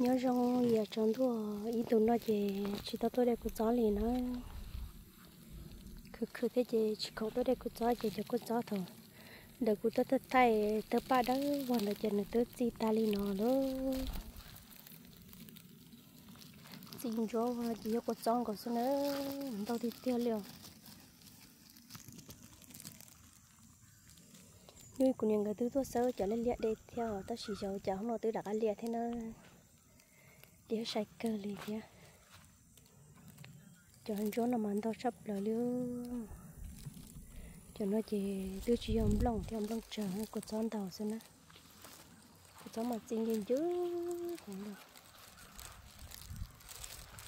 Nyob zoo, yam tsaus ntuj ib ntus no ces tsis tau tuaj de kua txob li na. Khwv khwv thiab ces tsis khoom tuaj de kua txob ces cov kua txob thaum ntawm kuv tuaj thaij thaij tawg paj dawb vog ntawd ces nws twb txi tas li no lawm. Txi ntsuav vog no ces yog kua txob nkaus xwb na, ntau tiag tiag li os. Hnub kuv niam nkawd twb tuaj xawb cov liaj liaj de thiab os, tab sis xyov cas hnub no twb rov qab liaj thiab na. Liaj sai kawg li thiab. Cov ntsuab no mas ntau tshaj plaws li. Cov no ces twb tsis yog nplooj thiab, nplooj tsawg, kua txob ntau xwb na. Kua txob mas txi ncw ncw heev li.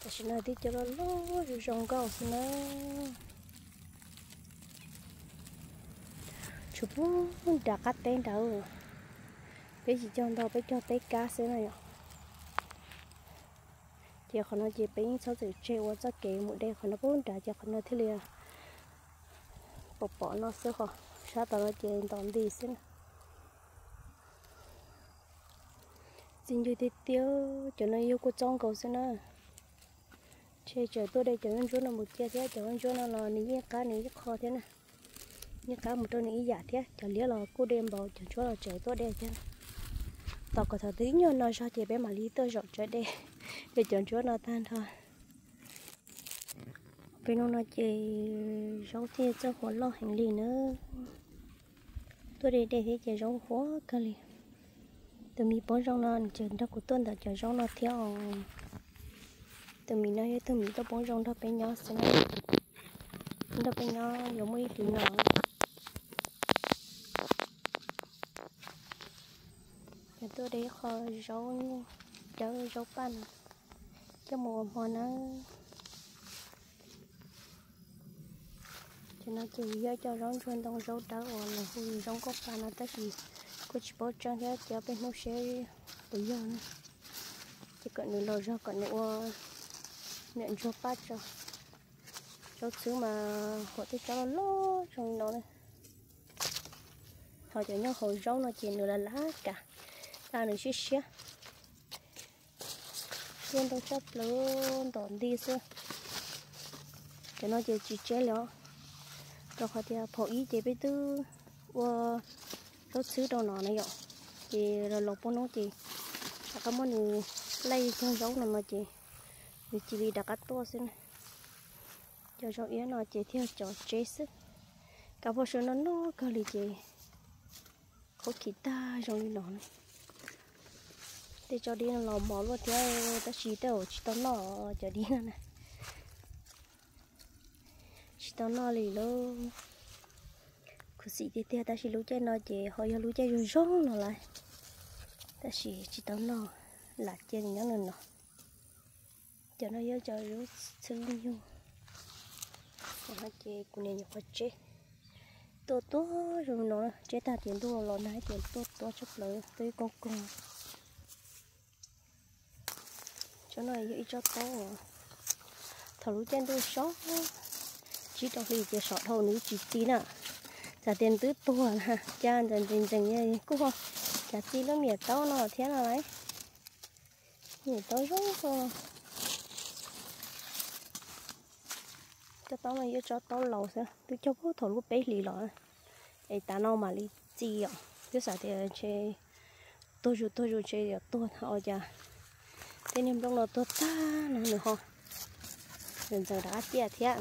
Tam sim no twb cov loj loj zoo zoo nkauj xwb na. Tshuav puag nram qab teb nrad, peb tsis cog ntau, peb cog teb kab xwb na yom. Ces qhov no ces peb yeej txhob txwm tseg ua txoj kev mus de qhov no puag nrad ces qhov no thiaj li pom pom no xwb, ho sab tom no ces ntom nti xwb na. Txi ncw tiag tiag, cov no yog kua txob nkaus xwb na. Ntshe tseem tuaj de cov ntsuab no mus cia thiab, cov ntsuab no los nws yeej qab nws ib qho thiab na. Yeej qab mus rau nws ib yam thiab, cov liab los kuj de npaum, cov ntsuab los tseem tuaj de thiab. Tos kom thaum twg ib nyuag no zog ces peb mam li tuaj zaum tsaws de, de cov ntsuab no tag nrho. Peb hnub no ces zaub thiaj txawj huam loj heev li na. Tuaj de de thiab ces zaub huam kawg li. Tus miv poob zoo no nws tseem nrog kuv tuaj ntawm cov zaub no thiab os. Tus miv no yog ib tug miv tuaj poob zoo nrog peb nyob xwb na. Nrog peb nyob yuav muaj ib tus no. Yog tuaj de ib qho zaub nyuj dawb zaub paj no coj mus ua hmo na. Ces no ces yog cov zaub ntsuag ntoo zaub dawb uas lawv hu zaub nkauj paj no, tab sis kuj tsis paub tseeb thiab, ces peb hnub seb puas yog na. Ces kom nws los zog kom nws ua niam ntsuag paj tso. Zaub txhwb mas huam tej tsob loj loj zoo li no na. Ho cov nyob hauv zaub no ces nws lam lam kam, nws siab siab. Tuaj ntau tshaj plaws, ntom nti xwb. Cov no ces tsis tseb li os, rau qhov tias phaum ib ces peb twb ua zaub txhwb rau no na yom, ces los los poob noob ces rov qab muab nws laij cog zaub no no ces nws cia li rov qab tuaj xwb na. Cov zaub iab no ces thiaj cov tseb xwb. Kav paj sawv no noj kawg li ces qhuav khim tag zoo li no na. Tej tsob dib no los mos luaj thiab, tab sis tej zaum tsis tau noj cov dib no na. Tsis tau noj li lauj. Khuv xim tiag tiag, tab sis lub caij no ces ho yog lub caij zoo zoo no lawm, tab sis tsis tau noj, lam cia nws nyob no no. Cov no yog cov zaub txhwb nyuj, ces kuv niam nyuam qhuav tseb tuaj tuaj zoo no, tseb tag ces ntuj los nag ces tuaj tuaj tshaj plaws tuaj ib koog koog. Tsob no yog ib tsob taub, thaum lub caij ntuj sov tsib rau hli ces sov dhau nws tsis txi na. Txawm tias nws twb tuag na, cas ntxeev ntxeev kuj ho cas txi lub me nyuam taub no thiab no lauj. Me nyuam taub zoo. Tsob taub no yog tsob taub laus xwb, twb cog puag thaum lub peb hlis los, es tav no mam li txi os. Twb xav tias ntshe tuag zus tuag zus ntshe yuav tuag ua cas tej niag nplooj no tuag tag no nws ho ntxeev rov qab ciaj thiab.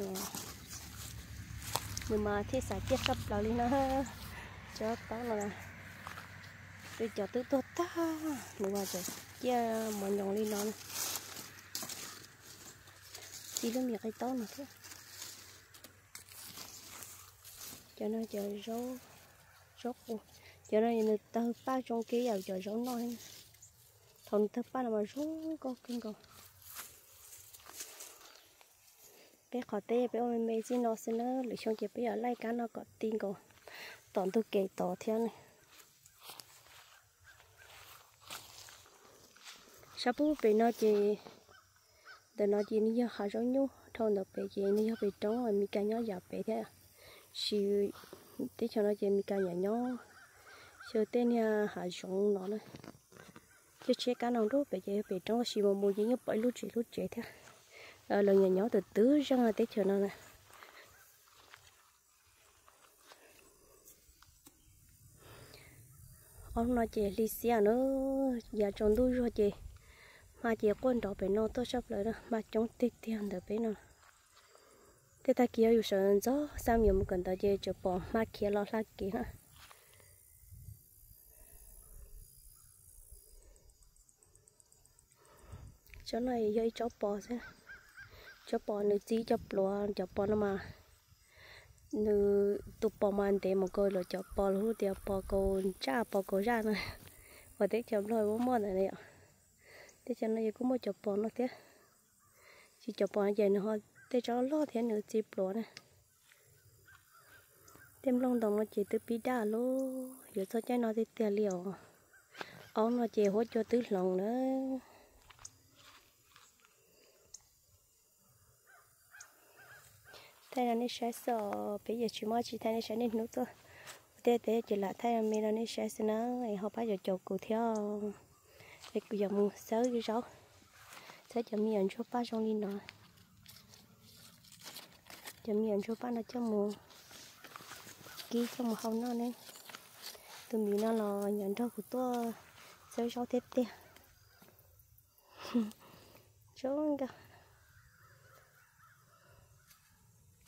Nws mas thiaj xav ciaj tshaj plaws li no. Tsob taub no, twb cov twb tuag tag nws mas tseem ciaj mos nyoos li no. Txi lub me nyuam qe taub no thiab. Cov no cov zaub, zaub qus. Cov no nws tawg paj zoo kiag yam cov zaub noj. Thaum nws tawg paj no mas zoo nkauj kawg nkaus. Peb qhov teb peb ua me me txij no xwb na, lwm xyoo ces peb yuav laij kab no kom ti nkaus tom ntug kev tod thiab ne. Sab pub pem no ces, ntawm no ces nws yog hav zaub nyuj, dhau ntawm pem ces nws yog pem roob, Mes Kas nyob yam pem thiab. Sis teb chaws no ces Mes Kas nyiam nyob xyaw tej niag hav zoov no na. Cov tsheb kab no nruab pem ces yog pem roob, tab sis mus mus ces yeej pom ib lub tsev lub tsev thiab. Lawv nyob nyob twb twb zeej teb chaws no na. Ob hnub no ces hli xiab na, yav tsaus ntuj zuag ces hma ces quaj nrov pem no tuaj saj plaws na, hma coob tiag tiag ntawm peb no. Tej tag kis yog yus sawv ntxov xa me nyuam mus kawm ntawv ces tseem pom hma khiav los hla kev na. Tsob no yog ib tsob pos xwb. Tsob pos nws txi cov pluav, cov pos no mas nws tus pos mas ntev mus kaus luam cov pos los hu tias pos kaus ntsaj, pos kaus zaj na. Uas teb chaws Nplog muaj muaj ntawd na yom. Teb chaws no ces kuj muaj cov pos no thiab. Tsis cov pos no ces nws ho tej tsob loj thiab nws txi pluav na. Tej nplooj ntoo no ces twb pib daj lawm, yuav txog caij no tiag tiag li os. Ob no ces huab cua twb hloov lawm. Thaij rau nej saib xwb os, peb yeej tsis muaj tsis thaij nej saib, niaj hnub tuaj ua tej teb ces lam thaij me rau nej saib xwb na, es ho pab caum caum kuv thiab. Es kuv yuav mus xawb zaub, xawb cov me nyuam ntsuag paj zoo li no. Cov me nyuam ntsuag paj no coj mus kib coj mus hau noj ne. Tus miv no los nyob nrog kuv tuaj xawb zaub thiab tiag. Zoo nkauj.